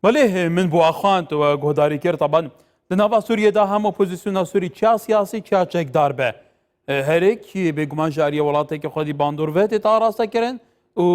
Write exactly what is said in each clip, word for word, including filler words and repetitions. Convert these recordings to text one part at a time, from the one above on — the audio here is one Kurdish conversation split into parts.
Belê, min bo axwant we guhdarî kir. Taban, di nava Sûriyê de hem opozisyona Sûrî çiya siyasî, çiya çekdar be. E, herêk, bêguman ji aliyê welateke xwedî bandor ve tête arastekirin û,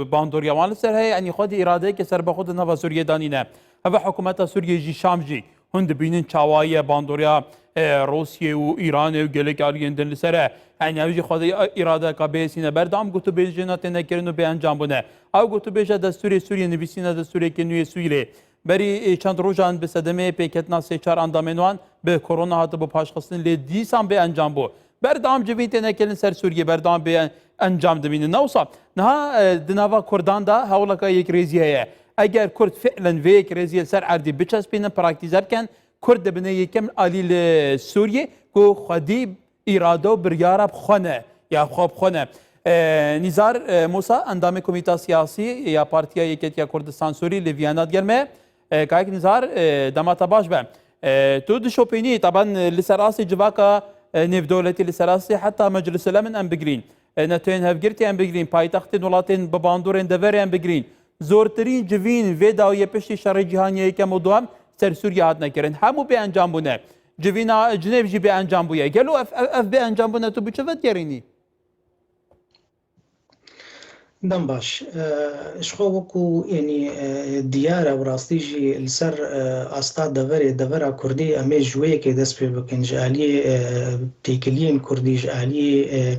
e, bandoriya wan li ser heye, yanî xwedî îradeyeke serbexwe di nava Sûriyê de nîne. Heve hikûmeta Sûriyê jî, Şam jî, hûn dibînin çawa ye bandoriya, e, Rûsiyê û Îranê û gelek aliyên din li ser e. Yanî ew jî xwedî îradeka bêhêsî ne. Berdewam gotûbêjina têne kirin û bêencam bûne. Ew gotûbêje destûrê Sûriyê, nivîsîna destûrekê nû yê Sûriyê. Berî, e, çend rojan bi sedemê pêketina sê çar endamên wan bi korona hatibû paşxistin, lê dîsan bê encam bû. Berdewam civîn têne kirin ser Sûriyê, berdewam bê encam dimînin. Ne wisa, niha, e, di nava Kurdan de hewleka yekrêzî heye. Eger Kurd fi'len vê yekrêziyê li ser erdî biçespînin, praktîze bikin, Kurd dibine yekem alî li Sûriyê ku xwedî îrade û biryara bi xwe ne, ya xwe bi xwe ne. E, Nîzar, e, Musa, endamê Komîta Siyasî ya Partiya Yeketiya Kurdistan Sûrî li Viyana digel me. E, kayek Nîzar, e, dema te baş be. E, tu dişopînî, taban, e, li ser asê civaka, e, nêvdewletî, li ser asê heta Meclisul Emin em bigirîn. E, NATOyên hevgirtî em bigirîn, paytextên welatên bi bandorên deverê em bigirîn. Zortirîn civîn vê dawiyê piştî şerê cîhanê yekem û duhem ser Sûriye hatine kirin. Hemû bêencam bûne. Civîna Cinêv jî bêencam bûye. Gelo ev, ev, ev bêencam bûne, tu bi çi vedigerînî? Dem baş. E, ji xwe wekû, yanî, e, diyar e, bi rastî jî li ser, e, asta deverê, devera Kurdî em ê ji wê yekê dest pê bikin, ji aliyê, e, têkiliyên Kurdî, ji aliyê, e,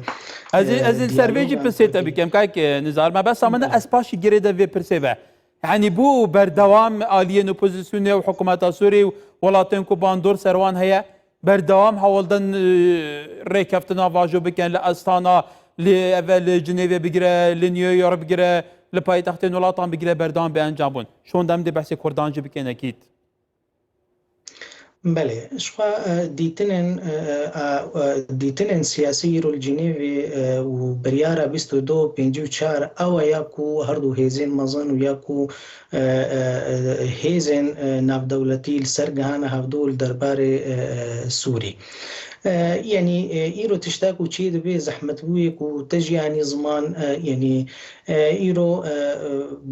Ez ê, e, ez ê li ser vê jî diyaloga pirsê te Kurdî bikim, kayek, e, Nizar. Me besa min e, Belê. ez paşî girê de vê pirsê ve. Yanî bû berdewam aliyên opozisyonê û hikûmeta Sûrî û welatên ku bandor ser wan heye, berdewam hewl din, e, rêkeftina vajo bikin li Astana, li eve li Cinêvê bigire, li New York bigire, li paytextên welatan bigire, berdewam bêencam bûn. Şonda em dê behsê Kurdan jî bikin ekîd. Belê, ji xwe, e, dîtinên, e, e, e, dîtinên siyasî îro li Cinêvê, e, û biryara bîst û du pêncî û çar ew e ya ku her du hêzên mezin û ya ku, e, e, e, hêzên, e, navdewletî li ser gihane hevdû li derbarê, e, e, Sûrî. E, yanî, e, îro tişta ku çê dibe zehmetbûyê ku te jî anî ziman, e, yanî, E, îro, e, e,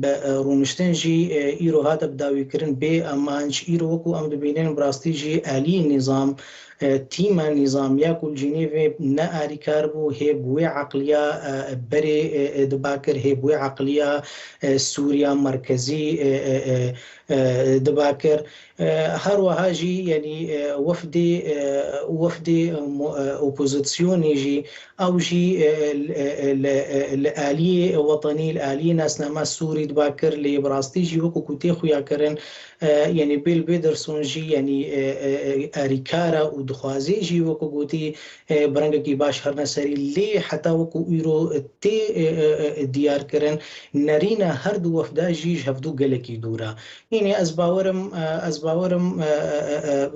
be, e, rûniştin jî, e, îro hate bidawîkirin bê amanc. Îro wekû em dibînin bi rastî jî aliyê nîzam, e, tîma nîzam ya ku li Cinêvê ne arîkar bû, hê bi wê eqliya, e, berê, e, e, diba kir, hê bi wê eqliya, e, Sûriya merkezî, e, e, e, e, diba kir. E, her wiha jî, yanî, e, wefdê, e, wefdê, e, mo-, e, opozisyonê jî, ew jî, e, li, e, li, e, li aliyê wetenî, li aliyê nasnama Sûrî diba kir, lê bi rastî jî wekû ku tê xuya kirin, e, yanî Bill Bederson jî, yanî, e, e, e, erîkar e û dixwazê jî wekû gotî, e, bi rengekî baş herine serî, lê heta wekû îro tê, e, e, e, diyar kirin, nerîna her du wefda jî ji hevdû gelekî dûr e. Yanî ez bawerim, e, ez bawerim, e, e, e, e,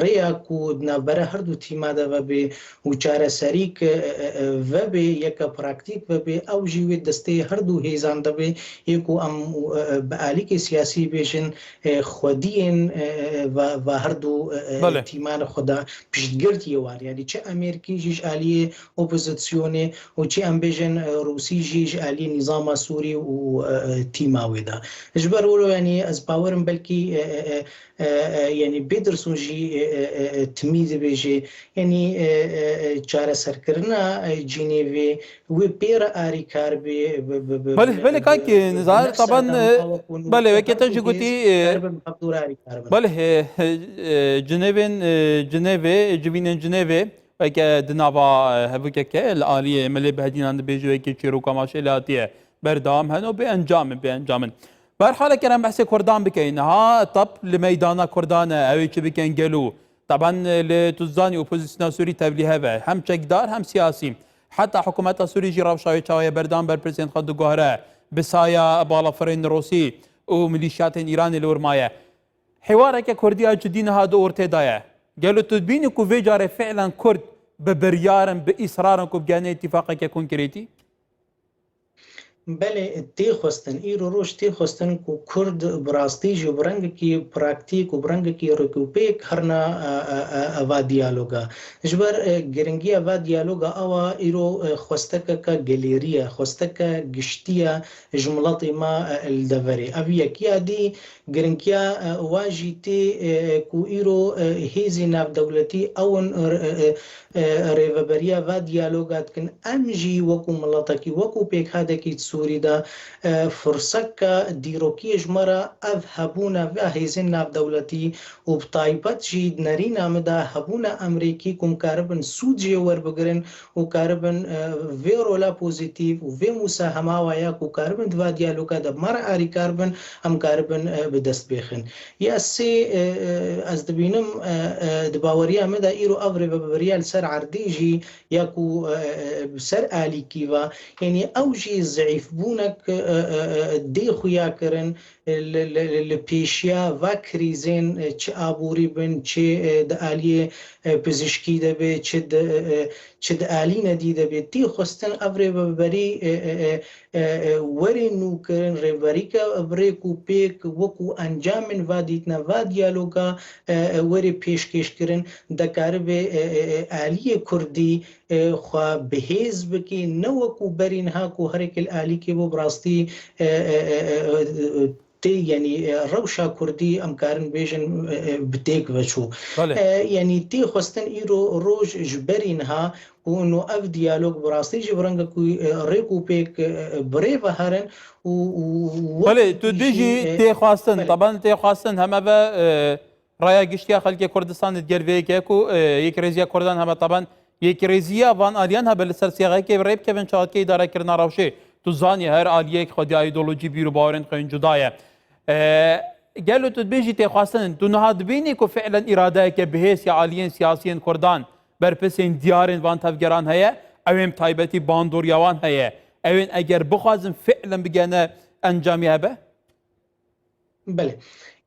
rêya ku di navbera her du tîma de vebe û çareserîk, e, e, e, vebe, yeke praktîk vebe, ew jî wê destê her du hêzan de be, yê ku em, e, e, bi alîkê siyasî bêjin, e, xwediyên, e, e, va, va her du, e, e, Belê. tîman xwe de piştgirtiyê wan. Yanî çi Amerîkî jî ji aliyê opozisyonê û çi em bêjin, e, Rûsî jî ji aliyê nîzama Sûrî û, e, e, tîma wê de. Ji ber wilo, yanî ez bawerim belkî, e, e, e, e, e, yanî Bederson jî, e, e, e, e, timî dibêje. Yanî, e, e, e, çareserkirina, e, Cinêvê wê pê re arîkar bê, bi, bi, bi, Belê, bi, belê, bi, kak, bi, e, bi Nizar, nefsa taban, dema e, wekû nû belê, wekî te jî gotî, e, karin bi hevdû re arîkar bin. Belê, e, e, e, Cinêvên, e, Cinêvê, civînên Cinêvê, weke di nava, e, hevokeke li aliyê Milê Behedînan dibêje, weke çîroka maşê lê hatiye berdewam hene û bê encam in, bê encam in. Bi her hal, eger em behsê Kurdan bikeyin, niha tap li meydana Kurdan e, ew ê çi bikin gelo? Taban, e, li tu zanî opozisyona Sûrî tevlî hev e, hem çekdar hem siyasî. Heta hikûmeta Sûrî jî rewşa wê çawa ye, berdewam berpirsên xwe diguhere, bi saya balafirên Rûsî û milîşyatên Îranê li wir maye. Hêwareke Kurdiya cidî niha di ortê de ye. Gelo tu dibînî ku vê carê fi'len Kurd bi biryar in, bi îsrar in ku bigihine îtîfaqeke konkrêtî? Belê, tê xwestin, îro roj tê xwestin ku Kurd bi rastî jî bi rengekî praktîk û bi rengekî rêkûpêk herna, e, e, e, eva diyaloga. Ji ber, e, giringiya va diyaloga ew a îro, e, xwestekeke gelêrî ye, xwesteke giştî ye ji miletê me, e, li deverê. Ev yekiya dî giringiya, e, wa jî tê, e, ku îro, e, hêzên navdewletî ew in, e, e, e, e, rêveberiya va diyaloga dikin. Em jî wekû miletekî, wekû pêkhadekî di Sûrî de, e, firseka dîrokiyê ji me re ev hebûna va hêzên navdewletî û bi taybet jî di nerîna min de hebûna Amerîkî ku em karibin sûd jê werbigirin û karibin, e, vê rola pozîtîf û vê musahema wa ya ku karibin di va diyaloga de bi me re arîkar bin, em karibin, e, bi dest bêxin. Ya sê, e, e, ez dibînim, e, e, di baweriya min de îro ev rêveberiya li ser erdê jî ya ku, e, e, e, bi ser alîkî ve, yanî ew jî zeîfbûnek, e, e, e, dê xuya kirin, e, li, li, li, li pêşiya va krîzên, e, çi aborî bin, çi, e, di aliyê, e, pizîşkî de be, çi di, e, e, çi di alî nedî de be. Tê xwestin ev rêveberî, e, e, e, e, e, werê nûkirin, rêverîke bi rêk û pêk wekû encamên va dîtina, va diyaloga, e, e, werê pêşkêşkirin, dekaribe, e, e, e, aliyê kurdî, e, xwe bihêz bike, ne wekû berî niha ku herêkê li alîkê bû, bi rastî, e, e, e, e, e, tê, yanî, e, rewşa kurdî em karin bêjin, e, e, bi têk ve çû. Belê. E, yanî tê xwestin îro roj ji berî niha û no ev diyalog bi rastî jî bi rengekî, e, rêk û pêk, e, e, bi rê ve herin û, û, û Belê, tu wekî dibêjî jî, e, tê xwestin, belê. Taban tê xwestin heme ve, e, raya giştiya xelkê Kurdistanê digel vê yekê ku, e, yekrêziya Kurdan heme taban yekrêziya van aliyan hebe li ser siyaqekê rê bikevin çaxetiyê îdarekirina rewşê. Tu zanî her aliyek xwedî, îdeolojî, bîr û bawerên xwe yên cuda ye. E, gelo tu dibêjî tê xwestin, tu niha dibînî ku fi'len îradeyeke bihêz ya aliyên siyasiyên Kurdan berpirsên diyarên van tevgeran heye, ew ên bi taybetî bandoriya wan heye. Ew ên eger bixwazin fi'len bigene encamê hebe? Belê.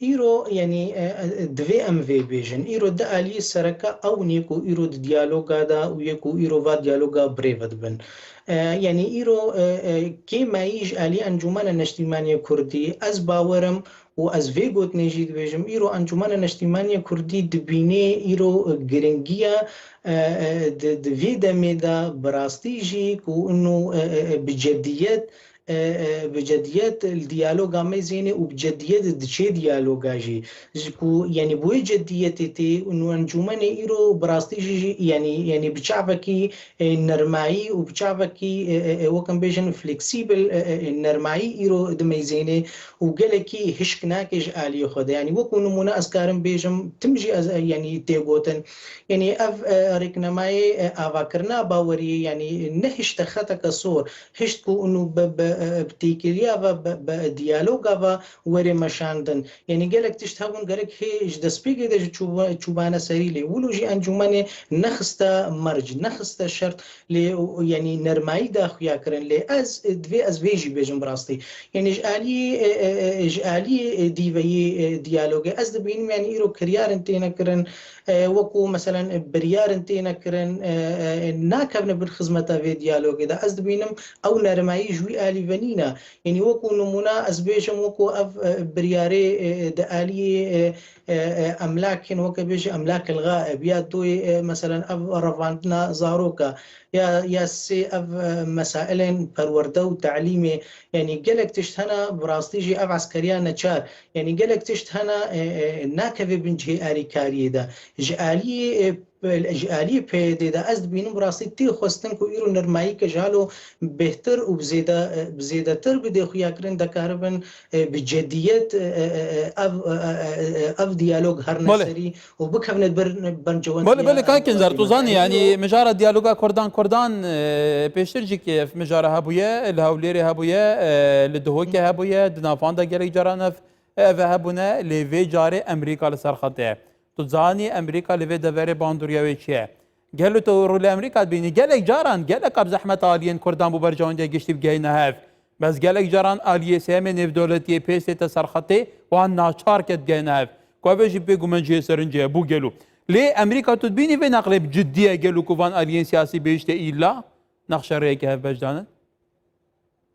Îro, yanî, e, e, divê em vê bêjin. Îro di aliyê sereke ew nê ku îro di diyaloga de û yê ku îro va diyaloga bi rê ve dibin. E, yanî îro, e, e, kêmayî ji aliyê Encûmena Neştîmaniyê Kurdî, ez bawer im û ez vê gotinê jî dibêjim, îro Encûmena Neştîmaniyê Kurdî dibînê îro giringiya, e, e, di, di vê demê de bi rastî jî ku ino, e, e, e, bi cediyet, e, e, bi cediyet li diyaloga me zênê û bi cediyet diçê diyaloga jî. Ji ku, yanî bi wê cediyetê tê û encûmenê îro bi rastî jî, jî, yanî, yanî bi çavekî, e, nermayî û bi çavekî, e, e, e, wek em bêjin fleksîbil, e, e, e, nermayî îro dimeyzênê û gelekî hişk nake ji aliyê xwe de. Yanî wekû nimûne ez karim bêjim, tim jî ez, e, yanî tê gotin. Yanî ev, e, rêknemayê, e, avakirina baweriyê, yanî nehişte xeteke sor, hişt ku û bi, bi, e, bi têkiliya ve, bi, bi diyaloga ve were meşandin. Yanî gelek tişt hebûn gerek hê ji destpêkê de ji çûba-, çûbane serî lê. Wilo jî encûmenê nexiste merc, nexiste şert lê, û, yanî nermayî daxuya kirin lê ez, e, divê ez vê jî bêjim bi rastî. Yanî ji aliyê, e, e, e, ji aliyê, e, dîveyê, e, diyalogê ez dibînim, yanî îro kiryarên têne kirin, e, wekû meselen, e, biryarên têne kirin, e, e, e, nakevne bin xizmeta vê diyalogê de. Ez dibînim ew nermayî ji wî alî ve nîne. Yanî wekû nimûne ez bêjim, wekû ev, e, biryarê, e, e, di aliyê, e, e, e, emlakên, weke bêjî emlak ilga, e, biya doyê, e, meselen ev revandina zaroka, ya, ya sê ev, e, mesailên perwerde û telîmê, yanî gelek tişt hene, bi rastî jî ev eskeriya neçar, yanî gelek tişt hene, e, e, nakeve bin cihê alîkariyê de. Ji aliyê, e, ji aliyê P Y D de ez dibînim bi rastî tê xwestin ku îro nermayî ke ji halo bêhtir û bi zêde, e, bi zêdetir bidê xuyakirin, dekaribin, e, bi cediyet, e, e, e, ev, e, e, e, ev diyalog herne Belê. serî û bikevne ber, ber cewendiyê Belê, belê, Kak Enzar, tu zanî, yanî mijara diyaloga Kurdan Kurdan, e, pêştir jî ki ev mijara hebûye, li Hewlêrê hebûye, e, li Duhokê hebûye, di navan de gelek caran ev, ev hebûne, lê vê carê Amerîka li ser xetê ye. Tu zanî Amerîka li vê deverê bandoriya wê çi ye? Gelo tu rolê Amerîka dibînî? Gelek caran, gelek ab zehmet aliyên Kurdan bo berjewendiya giştî bigehîne hev. Bes gelek caran aliyê sêyemê nêvdewletiyê pêstê te serxetê wan naçar ke digehîne hev. Ku ev jî bêguman cihê serince ye, bû gelo. Lê Amerîka tu dibînî vê naqlê bi cidî ye gelo ku van aliyên siyasî bihişte îlla nexşe rêyeke hevbeş danin?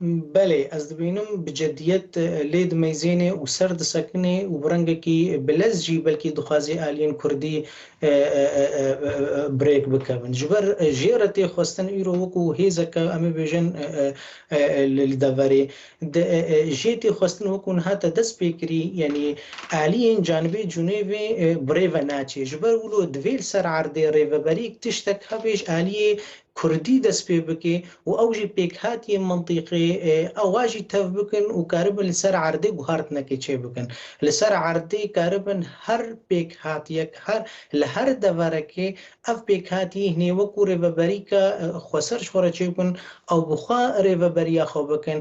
Belê, ez dibînim bi ceddiyet, e, lê dimeyzêne û ser disekine û bi rengekî bilez jî belkî dixwaze aliyên Kurdî, e, e, e, e, e, e, bi rêk bikevin. Ji ber, e, jê re tê xwestin îro wekû hêzeke, em ê bêjin, e, e, e, e, li, li deverê. Di, e, e, jê tê xwestin wekû niha te dest pê kirî, yanî aliyên canibê Cunêvê, e, bi rê ve naçê. Ji ber wilo divê li ser erdê rêveberî tiştek hebe ji aliyê Kurdî dest pê bike û ew jî pêkhatiyên mintîqê, e, ewa jî tev bikin û karibin li ser erdê guhartinekê çêbikin. Li ser erdê karibin her pêkhatiyek, her, li her deverekê ev pêkhatiyê hinê wekû rêveberîka, e, xweser ji xwe re çêbikin, ew bi xwe rêveberiya xwe bikin.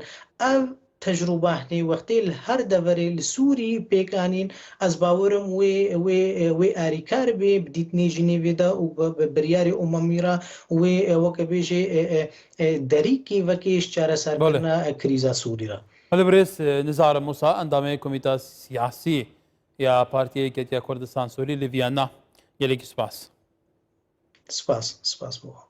Ev tecrûba hinê wextê li her deverê li Sûrî pêk anîn, ez bawerim wê, wê, wê arîkar bê bi dîtinê Jinêvê de û bi, bi biryarê Umemî re wê, e, weke bêjê, e, e, e, derîkî vekê ji çareserkirina, e, krîza Sûrî re. Belê birêz, e, Nizar Musa, endamê Komîta Siyasî ya Partiyê Yeketiya Kurdistan Sûrî li Viyana. Gelekî spas. Spas, spas bo.